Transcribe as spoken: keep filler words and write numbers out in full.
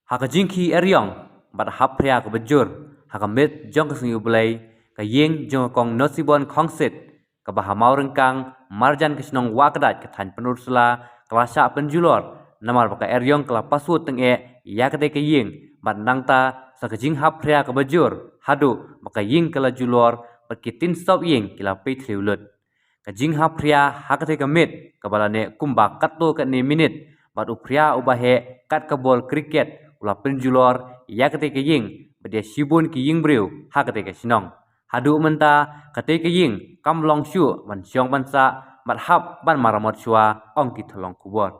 Ha ka jingkhie eriong bad hap phria kaba jur ha ka miet jong ka sngi U Blei, ka ïing jong ka Kong Nosibon Khongsit kaba ha Mawryngkang, marjan ka shnong Wahkdait, ka thaiñ Pynursla, ka la shah pynjulor namar ba ka eriong ka la pasut tyngeh ïa katei ka ïing, bad nangta sa ka jinghap phria kaba jur haduh ba ka ïing ka la julor bad ki tin stop ïing ki la peit thliew lut. Ka jinghap phria ha katei ka miet kaba la neh kumba katto katne minit, bad u phria uba heh kat ka bol kriket u la pynjulor ïa katei ka ïing bad ïa shibun ki ïing briew ha katei ka shnong. Haduh mynta katei ka ïing kam long shuh ban shong ban sah bad hap ban maramot shuwa, ong ki thlong khubor.